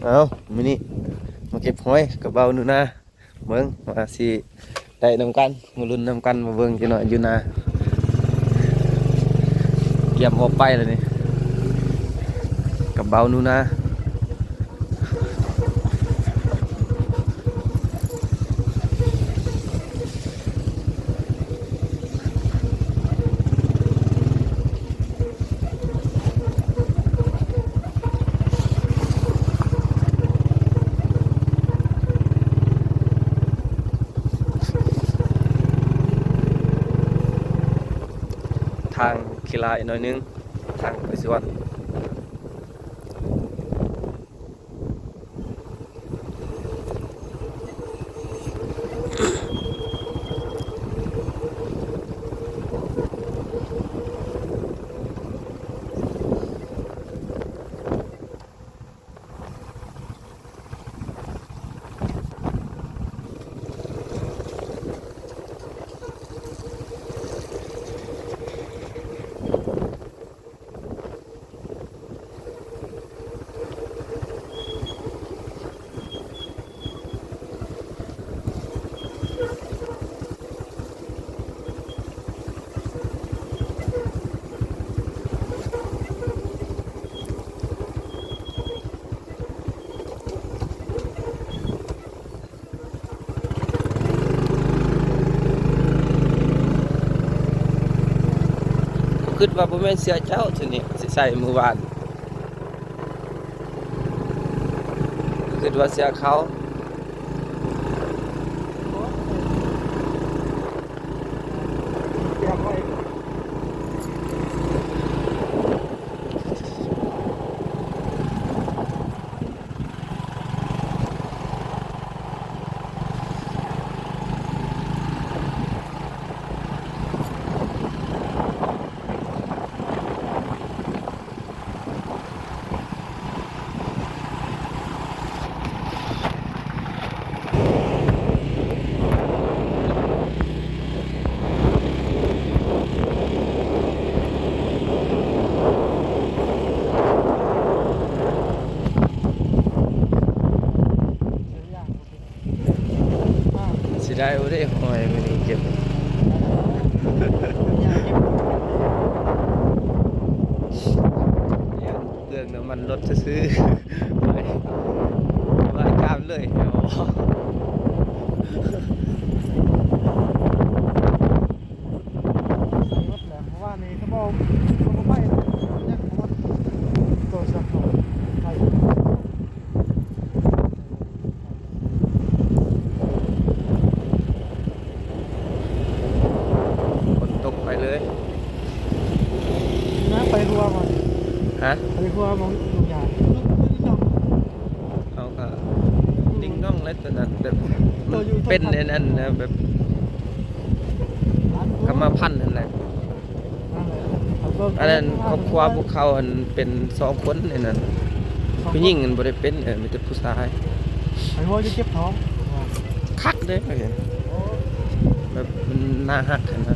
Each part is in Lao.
ເອົາ ມື້ນີ້ມາເກັບຫອຍກັບເບົາໜູນາ ເບິ່ງວ່າຊິໄດ້ນຳກັນ ມາລຸ້ນນຳກັນ ມາເບິ່ງຈັກໜ້ອຍຢູ່ນາ ກຽມອອກໄປແລ້ວນີ້ ກັບເບົາໜູນາ. ທາງຂີ້ຫຼ້າອີກໜ້ອຍໜຶ່ງ ທາງໄປສວນ. ຂ້ອຍຄິດວ່າບໍ່ແມ່ນເສື້ອເຈົ້າໂຕນີ້ ຊິໃສ່ມື້ວານ ຄິດວ່າເສື້ອເຂົາ. ຊິໄດ້ບໍ່ເດ້ ຫອຍມື້ນີ້ເກັບ ເລື່ອງນ້ຳມັນລົດຊື່ໆ ໄປ ໄປຕາມເລີຍ. ໃສ່ໝົດແລ້ວ ເມື່ອວານນີ້ກໍບໍ່ ກໍບໍ່ໄປ ຍັງບໍ່ຮອດ ໂຕສັກເຂົາໄປ ຝົນຕົກໄປເລີຍ ນະ ໄປຫົວມັນ ຮະ ໄປຫົວມັນ ເຮົາກໍດິ້ງດອງແລ້ວ ຕອນນັ້ນແບບ ໂຕຢູ່ ເປັນອັນນັ້ນນະ ແບບ ກຳມະພັນຫັ້ນແຫຼະ ນັ້ນແຫຼະ ອັນນັ້ນຄອບຄົວພວກເຂົາຫັ້ນເປັນສອງຄົນ ອັນນັ້ນ ສອງຄົນ ຜູ້ຍິງຫັ້ນບໍ່ໄດ້ເປັນ ເອີ ມີແຕ່ຜູ້ຊາຍ ໄປຫົວຢູ່ເຈັບທ້ອງ ຄັກເດ້ ຂ້ອຍເຫັນ ໂອ້ ແບບມັນໜ້າຮັກຫັ້ນນະ.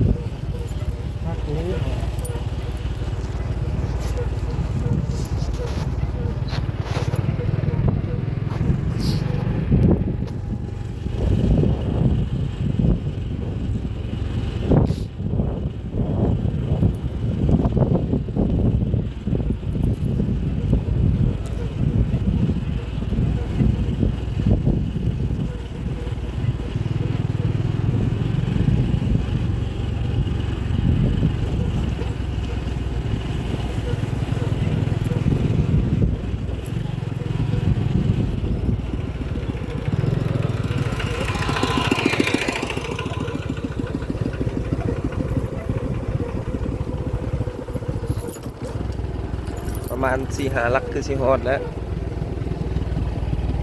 ປະມານສີ່ຫ້າຫຼັກຄືຊິຮອດແລ້ວ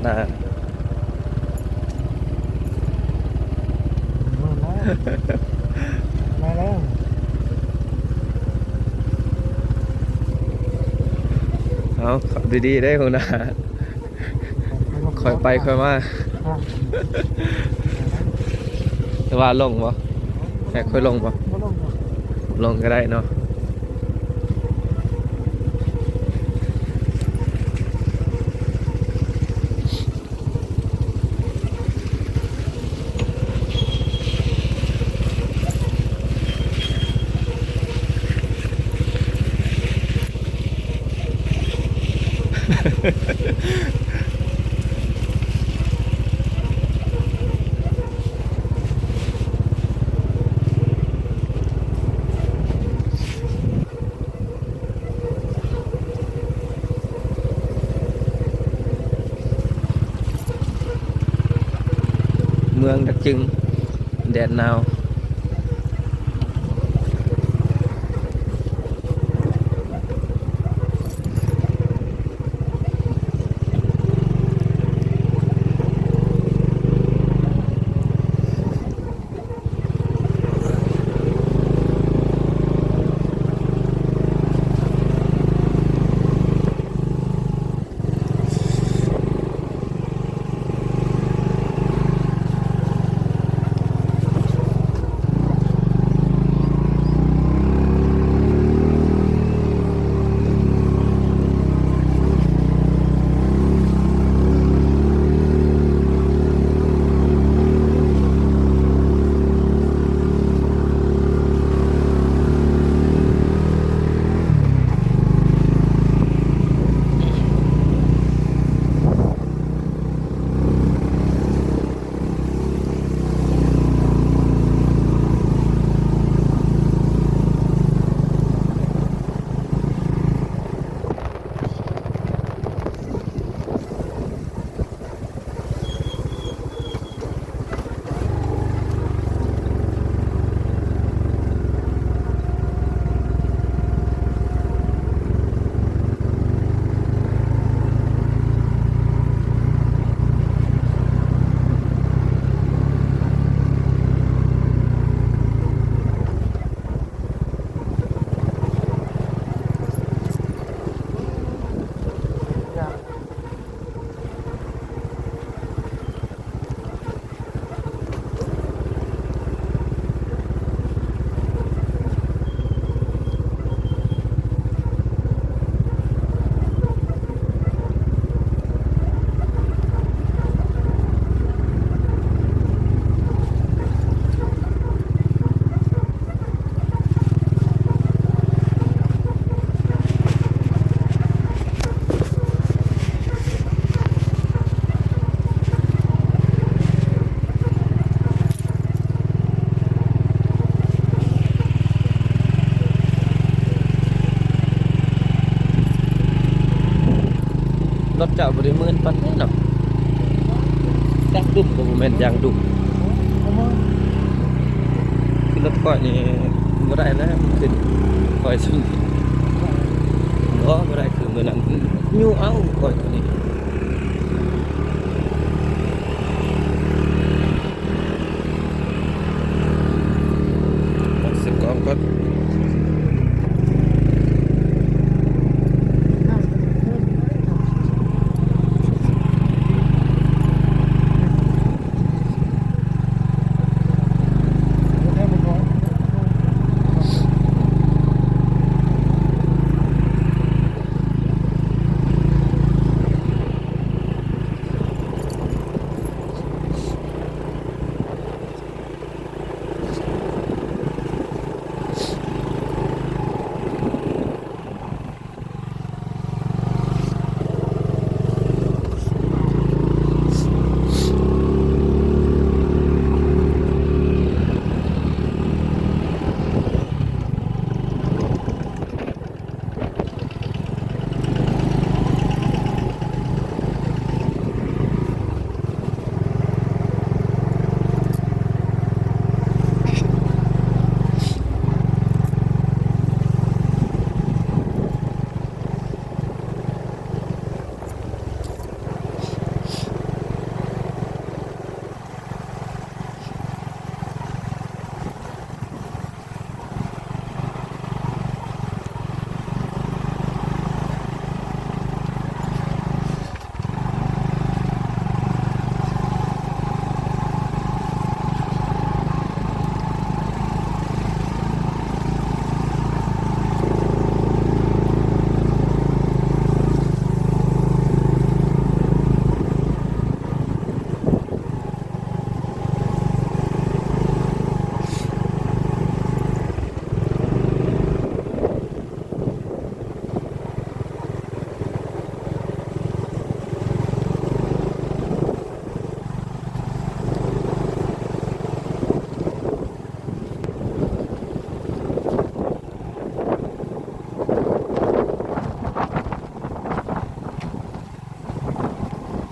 ນາ ມາແລ້ວ ມາແລ້ວ ເອົາ ຂັບດີໆເດ້ຫົວໜ້າ. ຄ່ອຍໄປຄ່ອຍມາ ຫຼືວ່າລົງບໍ່? ໃຫ້ຂ້ອຍລົງບໍ່? ບໍ່ລົງ ບໍ່ລົງກໍໄດ້ເນາະ. ເມືອງດັກຈຶງ ແດດໜາວ. ລົດເຈົ້າບໍ່ໄດ້ມື່ນປານໃດເນາະ. ຢາງດຸ່ມກໍບໍ່ແມ່ນຢາງດຸ່ມ. ຄືລົດຂ້ອຍນີ້ບໍ່ໄດ້ແລ້ວ ມັນຂຶ້ນຂ້ອຍສຸດ. ບໍ່ ບໍ່ໄດ້ຄືມື້ນັ້ນ ຍູ້ເອົາຂ້ອຍຕົວນີ້. ເອົາໃສ່ກ້ອງກ່ອນ. ເ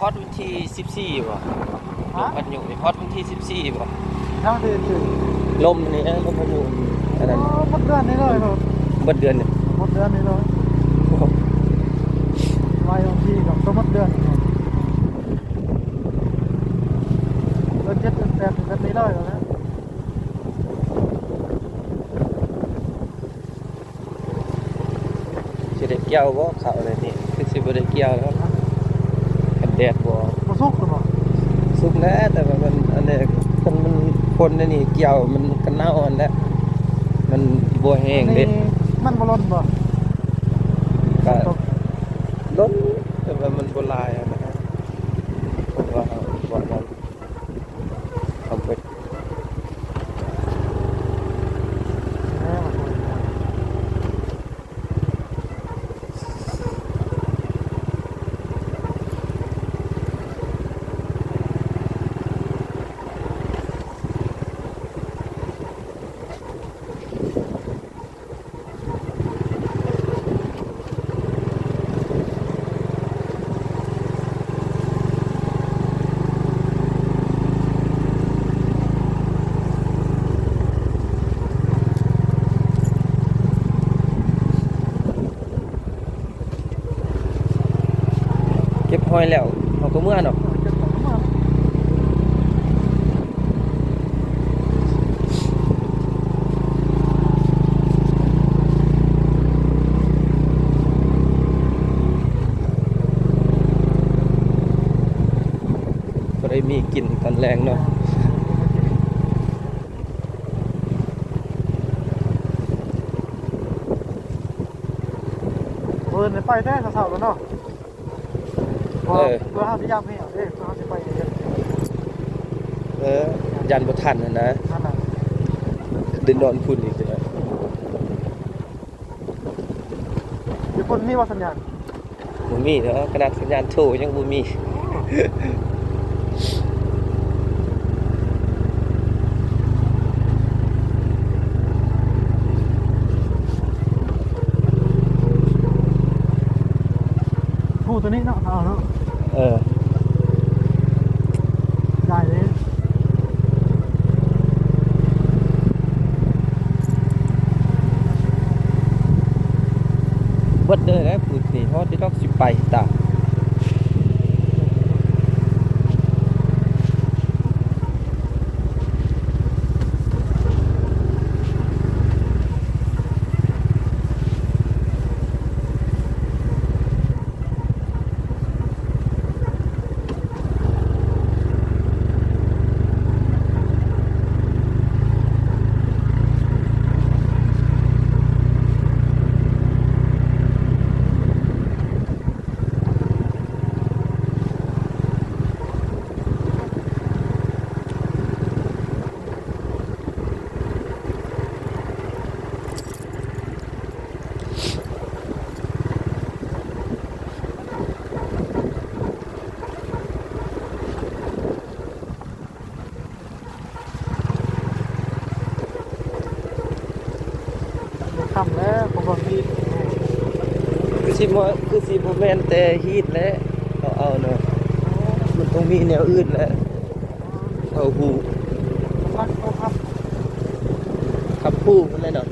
ຮອດວັນທີສິບສີ່ບໍ່? ຮະ? ລົມພາຍຸນີ້ຮອດວັນທີສິບສີ່ບໍ່? ຍັງຊິຖືກ ລົມນີ້ ເອີ ລົມພາຍຸອັນນັ້ນ ໂອ້ ໝົດເດືອນນີ້ເລີຍ ໝົດເດືອນນີ້ ໝົດເດືອນນີ້ເລີຍ ໂອ້ໂຫ ໄວວັນທີກໍໝົດເດືອນນີ້ ເດືອນເຈັດ ເດືອນແປດ ເດືອນນີ້ເລີຍແຫຼະ. ຊິໄດ້ກ່ຽວບໍ່ເຂົ້າແນວນີ້? ຄືຊິບໍ່ໄດ້ກ່ຽວແລ້ວ ຄັນແດດບໍ່ ບໍ່ສຸກແລ້ວບໍ່? ສຸກແລ້ວ ແຕ່ວ່າມັນ ອັນນີ້ ຄັນມັນຝົນແນວນີ້ກ່ຽວມັນກໍເນົ່າຫັ້ນແຫຼະ ມັນບໍ່ແຫ້ງເດ້. ອັນນີ້ມັນບໍ່ຫຼົ່ນບໍ່? ກໍ ຝົນຕົກ ຫຼົ່ນ ແຕ່ວ່າມັນບໍ່ຫຼາຍຫັ້ນນະ ເພາະວ່າເຮົາບໍ່ນັ້ນ ເອົາເບິດ. ເກັບຫອຍແລ້ວ ເຮົາກໍເມືອເນາະ. ບໍ່ໄດ້ມີກິນຕອນແລງເນາະ. ເອີ ໄປແທ້ເຊົ້າໆແລ້ວເນາະ. ເອີ ເພື່ອເຮົາຊິຢາມແຮງເດ້ ເພື່ອເຮົາຊິໄປເຮັດ ເອີ ຢ້ານບໍ່ທັນຫັ້ນນະ ຫັ້ນນະ ໄດ້ນອນພຸ້ນອີກຫັ້ນນະ. ຢູ່ພຸ້ນມີບໍ່ສັນຍານ? ບໍ່ມີເນາະ ຂະໜາດສັນຍານໂທຍັງບໍ່ມີ. ຜູ້ໂຕນີ້ເນາະ ເອົາເນາະ ເອີ ໄດ້ເລີຍ. ເບິດເດີແຫຼະພຸ້ນນີ້ ຮອດດອກ ຊິໄປຕາມ. ຄ່ຳແລ້ວ ບໍ່ເບິ່ງອີກ ຄືຊິບໍ່ ຄືຊິບໍ່ແມ່ນແຕ່ຮີດແຫຼະ ເຂົາເອົາເນາະ ມັນຕ້ອງມີແນວອື່ນແຫຼະ ເອົາຫູ ຄັບຫູຫັ້ນແຫຼະເນາະ.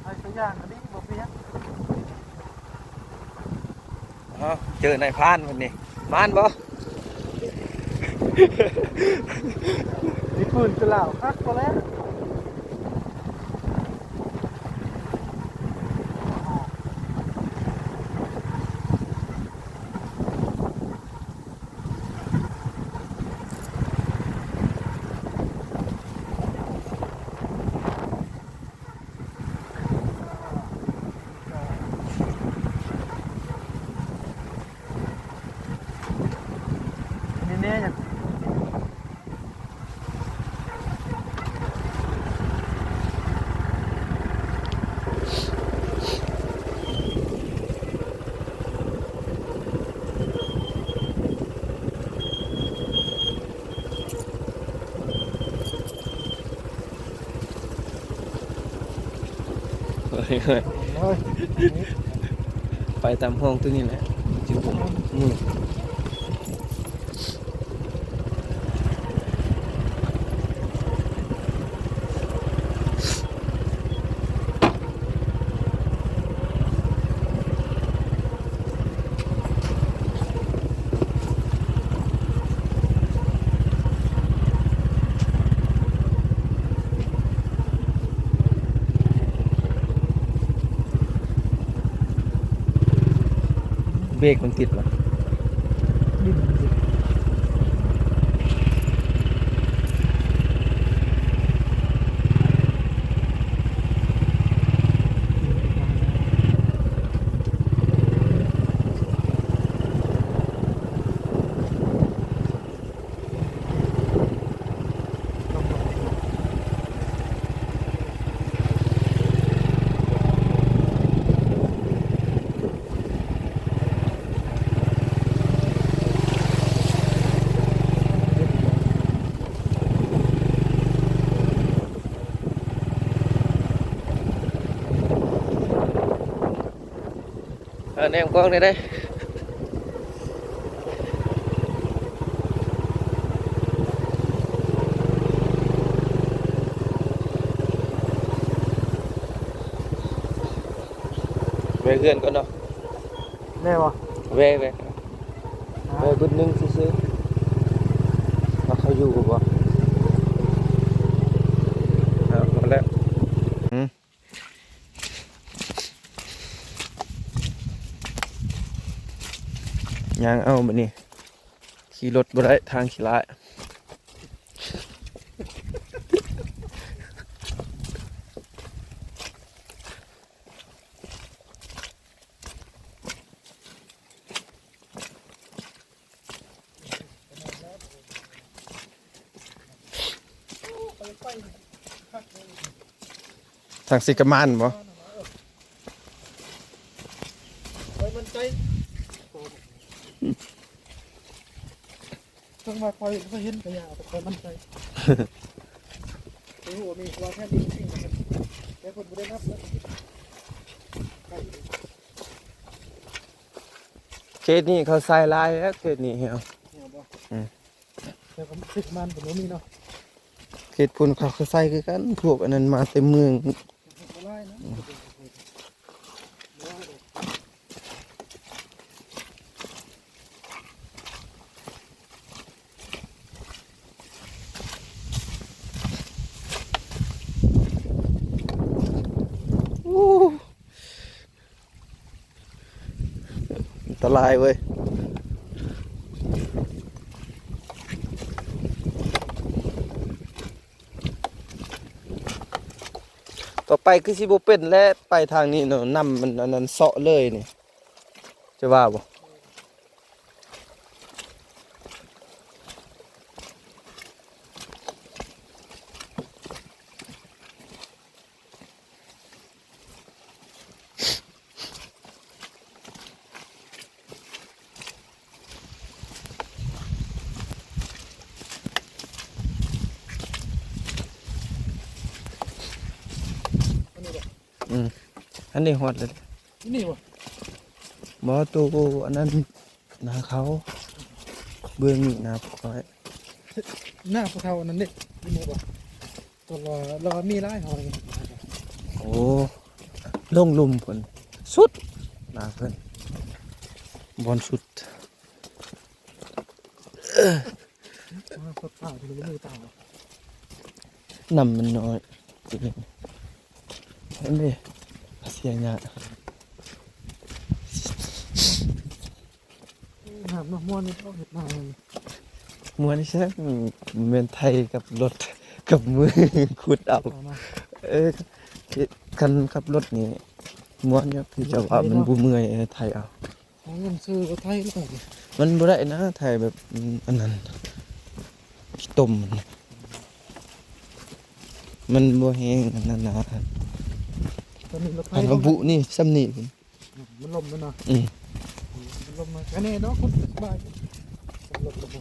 ໃສ່ຕົວຢ່າງກໍດີ ບໍ່ເປັນຫຍັງ. ເອົ້າ ເຈີນາຍພານເພິ່ນນີ້ ມານບໍ່? ມີປືນຈະລາວຄັກບໍ່ແລ້ວ. ແນ່ໆ ຢາກ ເ ໂອ້ຍ ໄປຕາມຮ່ອງຕົວນີ້ແຫຼະ ຊິບໍ່ເມື່ອຍ. ເບຣກມັນຕິດຫວາ? ເອີ ແນມກ້ອງແດ່ເດ້. ແວ່ເຮືອນກ່ອນເນາະ. ແວ່ບໍ່? ແວ່ ແວ່ ອ່າ ແວ່ບຶດໜຶ່ງຊື່ໆ ວ່າເຂົາຢູ່ບໍ່. ເອົາ ພໍແລ້ວ. ຍ່າງເອົາບັດນີ້ ຂີ່ລົດບໍ່ໄດ້ ທາງຂີ້ລ້າຍ. ທາງຊິກະມານບໍ່? ໄວ້ມັນໄກ ເຖິງວ່າຂ້ອຍບໍ່ເຫັນກະຢ່າ ແຕ່ຂ້ອຍໝັ້ນໃຈ. ໄປຮູ້ວ່າມີ ວ່າແທ້ຈິງ ແຕ່ເພິ່ນບໍ່ໄດ້ນັບນະ. ເຂດນີ້ເຂົາໃສ່ຫຼາຍແລ້ວ ເຂດນີ້ແຮວ. ແມ່ນບໍ່? ອືມ ແຕ່ກໍເຂດປະມານກໍບໍ່ມີເນາະ. ເຂດພຸ້ນເຂົາກໍໃສ່ຄືກັນ ພວກອັນນັ້ນມາແຕ່ເມືອງ. ບໍ່ຫຼາຍນະ. ອືມ ໂອ້ ອັນຕະລາຍເວີຍ. ຕໍ່ໄປຄືຊິບໍ່ເປັນແລ້ວ ໄປທາງນີ້ເນາະ ນ້ຳມັນອັນນັ້ນເຊາະເລີຍນີ້ ຈະວ່າບໍ່? ອັນນີ້ບໍ່? ອືມ ອັນນີ້ຮອດແລ້ວເດ້. ນີ້ບໍ່? ບໍ່ ໂຕອັນນັ້ນ ນາເຂົາ ເບື້ອງນີ້ນາຂ້ອຍ ນາຜູ້ເຖົ້າອັນນັ້ນເດ້. ຢູ່ນີ້ບໍ່? ຕົວລະ ລະມີຫຼາຍຫອຍ. ໂອ້ ລົງລຸ່ມພຸ້ນ ສຸດນາເພິ່ນ ບ່ອນສຸດ. ມາຄົດພາດຢູ່ໃນມືຕາ ນ້ຳມັນນ້ອຍ ເຫັນເດ້ ເສຍຫຍ້າ. ນ້ຳເນາະ ມ່ວນຢູ່ ເຮັດນາ ມ່ວນແທ້ ແມ່ນໄຖກັບລົດກັບມືຂຸດເອົາ. ເອີ ຄັນຂັບລົດນີ້ມ່ວນຢູ່ ຄືຈະວ່າມັນບໍ່ເມື່ອຍ ເອີ ໄຖເອົາ. ຫາເງິນຊື້ລົດໄຖແລ້ວ ມັນບໍ່ໄດ້ນະ ໄຖແບບ ອືມ ອັນນັ້ນ ຂີ້ຕົມມັນ ມັນບໍ່ແຮງອັນນັ້ນນະ. ຕອນນີ້ລົດໄຖ ຄັນວ່າບຸນີ້ ສ່ຳນີ້ ອືມ ມັນລົມແລ້ວນະ. ອືມ ມັນລົມມາ ກະແນ່ເນາະ ຄົນສະບາຍ ລົມ ລົມ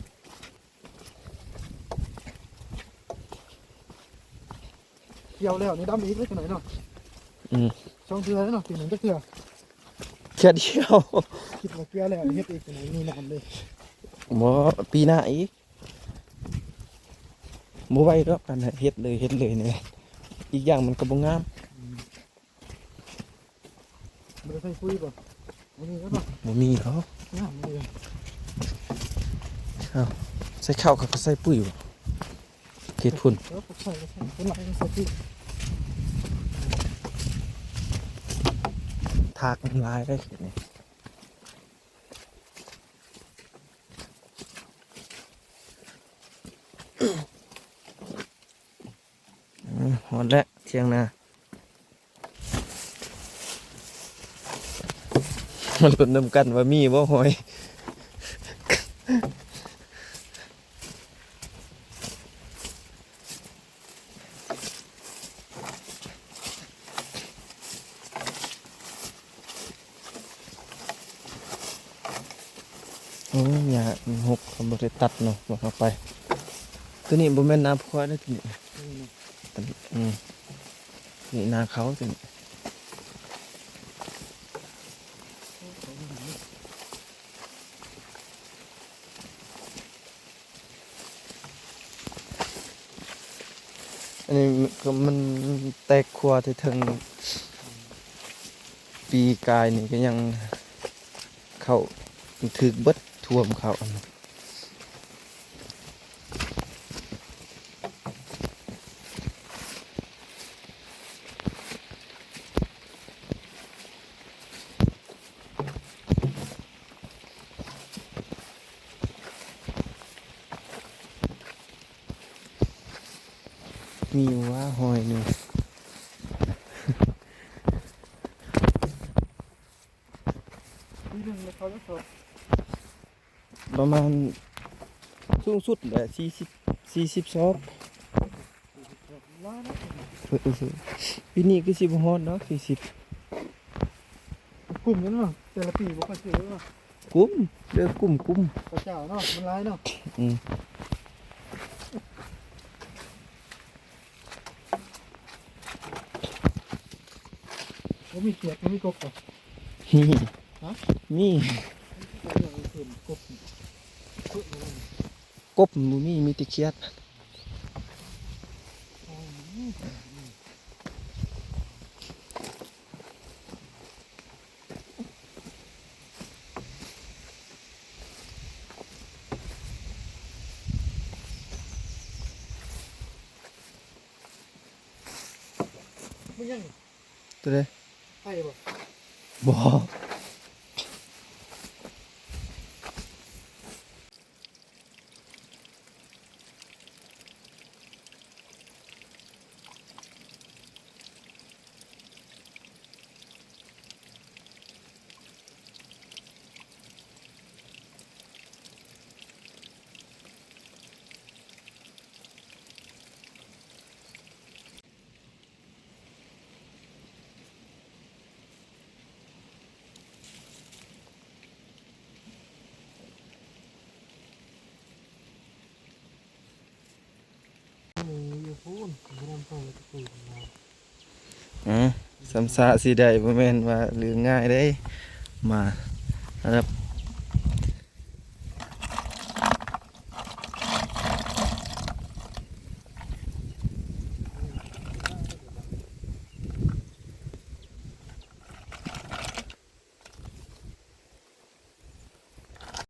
ກ່ຽວແລ້ວນີ້ດຳອີກເລີຍ ຈັກໜ້ອຍເນາະ. ອືມ ສອງເທື່ອແລ້ວເນາະ ປີໜຶ່ງຈັກເທື່ອ? ເທື່ອດຽວ. ຄິດວ່າເກືອແລ້ວ ເຮັດອີກ ນີ້ນານເດ້. ບໍ່ ປີໜ້າອີກ. ບໍ່ໄວດອກ ການເຮັດເລີຍ ເຮັດເລີຍນີ້ ອີກຢ່າງມັນກໍບໍ່ງາມ. ອືມ ບໍ່ໄດ້ໃສ່ປຸ໋ຍບໍ່? ບໍ່ມີແລ້ວບໍ່? ບໍ່ມີແລ້ວ. ງາມເລີຍ. ເອົ້າ ໃສ່ເຂົ້າ ເຂົາກໍໃສ່ປຸ໋ຍບໍ່? ເຮັດພຸ້ນ ເອີ ໃສ່ ໃສ່ ໃສ່ປຸ໋ຍ. ທາກມັນຫຼາຍເດ້ເຂດນີ້. ອືມ ຮອດແລ້ວ ຖຽງນາ. ມາລຸ້ນນຳກັນວ່າມີບໍ່ຫອຍ. ໂອ້ຍ ຫຍ້າມັນຫົກ ເຂົາບໍ່ໄດ້ຕັດເນາະ ບໍ່ເອົາໄປ. ຕົວນີ້ບໍ່ແມ່ນນາຄວາຍເດ້ ຕົວນີ້ ອືມ ນີ້ນາເຂົາ ຕົວນີ້. ອັນນີ້ກໍມັນແຕກຂົວແຕ່ເທິງ ປີກາຍນີ້ກໍຍັງເຂົ້າຖືກເບິດ ຖ້ວມເຂົ້າ. ມີຢູ່ວ່າຫອຍໜຶ່ງ ປີໜຶ່ງແລ້ວເຂົາຈະສອບ ປະມານສູງສຸດແຫຼະ ສີ່ສິບ ສີ່ສິບສອບ. ເອີ ປີນີ້ຄືຊິບໍ່ຮອດດອກ ສີ່ສິບ. ກຸ້ມຢູ່ເນາະ ແຕ່ລະປີບໍ່ຄ່ອຍຖືເນາະ. ກຸ້ມ ເດີ ກຸ້ມ ກຸ້ມ ເຂົາເຈົ້າເນາະ ມັນຫຼາຍເນາະ. ອືມ. ບໍ່ມີຂຽດ ບໍ່ມີກົບບໍ່? ມີ ຮະ? ມີ ກົບ ກົບບໍ່ມີ ມີແຕ່ຂຽດ. ມັນຍັງ ຕົວໃດ? ໄປບໍ່? ບໍ່. ອືມ ສຳສະຊິໄດ້ ບໍ່ແມ່ນວ່າເລື່ອງງ່າຍເດ້ ມາລະດັບ